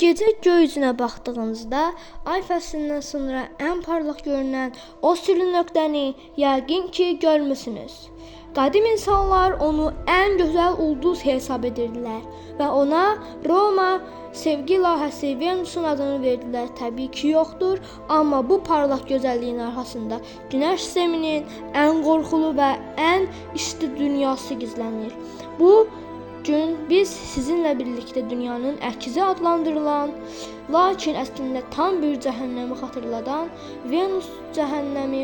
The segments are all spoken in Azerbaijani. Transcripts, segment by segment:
Gecə göy üzünə baxdığınızda ay fəslindən sonra ən parlaq görünən o sirli nöqtəni yəqin ki görmüsünüz. Qədim insanlar onu ən gözəl ulduz hesab edirdilər və ona Roma sevgi ilahəsi Venusun adını verdilər. Təbii ki, yoxdur, amma bu parlaq gözəlliyin arxasında Günəş sisteminin ən qorxulu və ən isti dünyası gizlənir. Bu gün biz sizinlə birlikdə dünyanın əkizi adlandırılan, lakin əslində tam bir cəhənnəmi xatırladan Venus cəhənnəmi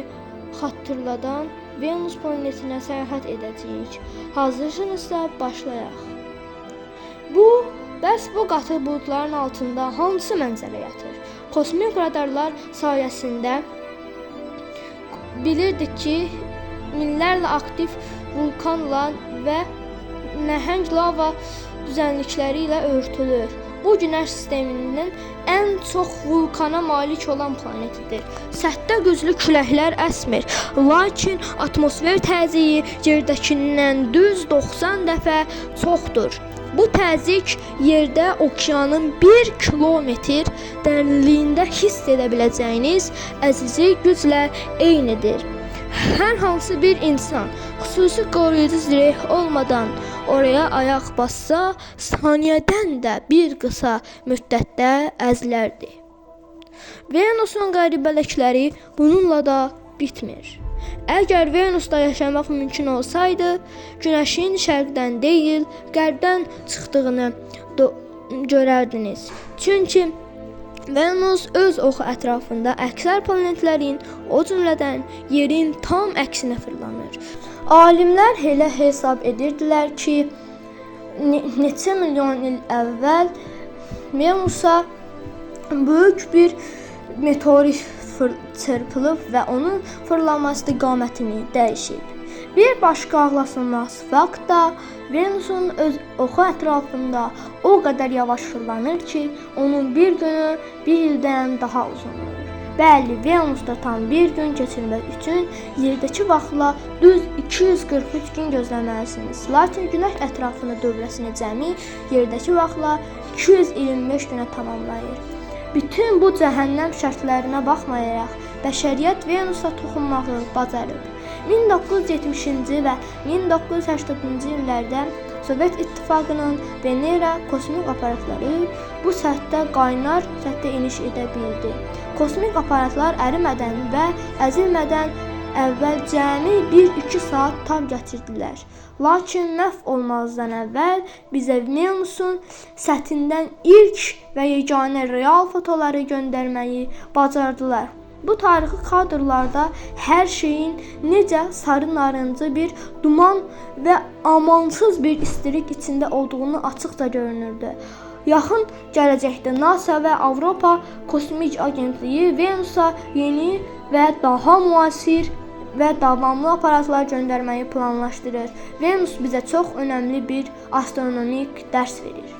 xatırladan Venus planetinə səyahət edəcəyik. Hazırsınızsa başlayaq. Bəs bu qatı buludların altında hansı mənzərə yatır? Kosmik radarlar sayəsində bilirdik ki, minlərlə aktiv vulkanla və nəhəng lava düzənlikləri ilə örtülür. Bu Günəş sisteminin ən çox vulkana malik olan planetidir. Səthdə güclü küləklər əsmir, lakin atmosfer təzyiqi yerdəkindən düz 90 dəfə çoxdur. Bu təzyiq yerdə okeanın 1 kilometr dərinliyində hiss edə biləcəyiniz əzici güclə eynidir. Hər hansı bir insan xüsusi qoruyucu zireh olmadan oraya ayaq bassa, saniyədən də bir qısa müddətdə əzilərdi. Venusun qəribəlikləri bununla da bitmir. Əgər Venusda yaşamaq mümkün olsaydı, Günəşin şərqdən deyil, qərbdən çıxdığını görərdiniz. Çünki Venus öz oxu ətrafında əksər planetlərin, o cümlədən Yerin tam əksinə fırlanır. Alimlər elə hesab edirdilər ki, neçə milyon il əvvəl Venusa böyük bir meteorit çırpılıb və onun fırlanma istiqamətini dəyişib. Bir başqa ağlasılmaz fakt da Venusun öz oxu ətrafında o qədər yavaş fırlanır ki, onun bir günü bir ildən daha uzun olur. Bəli, Venusda tam bir gün keçirmək üçün yerdəki vaxtla düz 243 gün gözləməlisiniz. Lakin Günəş ətrafında dövrəsini cəmi yerdəki vaxtla 225 günə tamamlayır. Bütün bu cəhənnəm şərtlərinə baxmayaraq, bəşəriyyət Venusa toxunmağı bacarıb. 1970-ci və 1980-cı illərdə Sovet İttifaqının Venera kosmik aparatları bu səthdə qaynar səthdə iniş edə bildi. Kosmik aparatlar ərimədən və əzilmədən əvvəl cəmi 1-2 saat tab gətirdilər. Lakin məhv olmazdan əvvəl bizə Venusun səthindən ilk və yeganə real fotoları göndərməyi bacardılar. Bu tarixi kadrlarda hər şeyin necə sarı-narıncı bir duman və amansız bir istilik içində olduğunu açıqca görünürdü. Yaxın gələcəkdə NASA və Avropa Kosmik Agentliyi Venusa yeni və daha müasir və davamlı aparatlar göndərməyi planlaşdırır. Venus bizə çox önəmli bir astronomik dərs verir.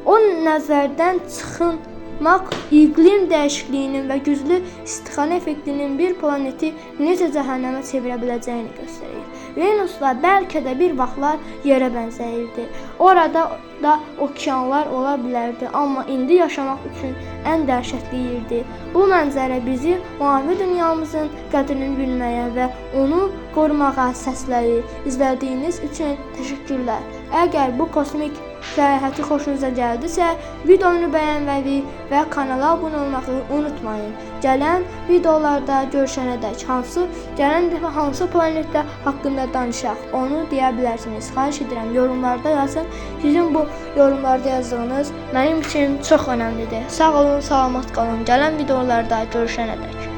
O nəzərdən çıxınmaq iqlim dəyişikliyinin və güclü istixana effektinin bir planeti necə cəhənnəmə çevirə biləcəyini göstərir. Venus da bəlkə də bir vaxtlar yerə bənzəyirdi. Orada da okeanlar ola bilərdi, amma indi yaşamaq üçün ən dəhşətli yerdir. Bu mənzərə bizi mavi dünyamızın qədrini bilməyə və onu qorumağa səsləyir. İzlədiyiniz üçün təşəkkürlər. Əgər bu kosmik səyahəti xoşunuza gəldisə, videonu bəyənməyi və kanala abunə olmağı unutmayın. Gələn videolarda görüşənədək gələn dəfə hansı planetdə haqqında danışaq, onu deyə bilərsiniz. Xahiş edirəm, yorumlarda yazın. Sizin bu yorumlarda yazdığınız mənim üçün çox önəmlidir. Sağ olun, salamat qalın. Gələn videolarda görüşənədək.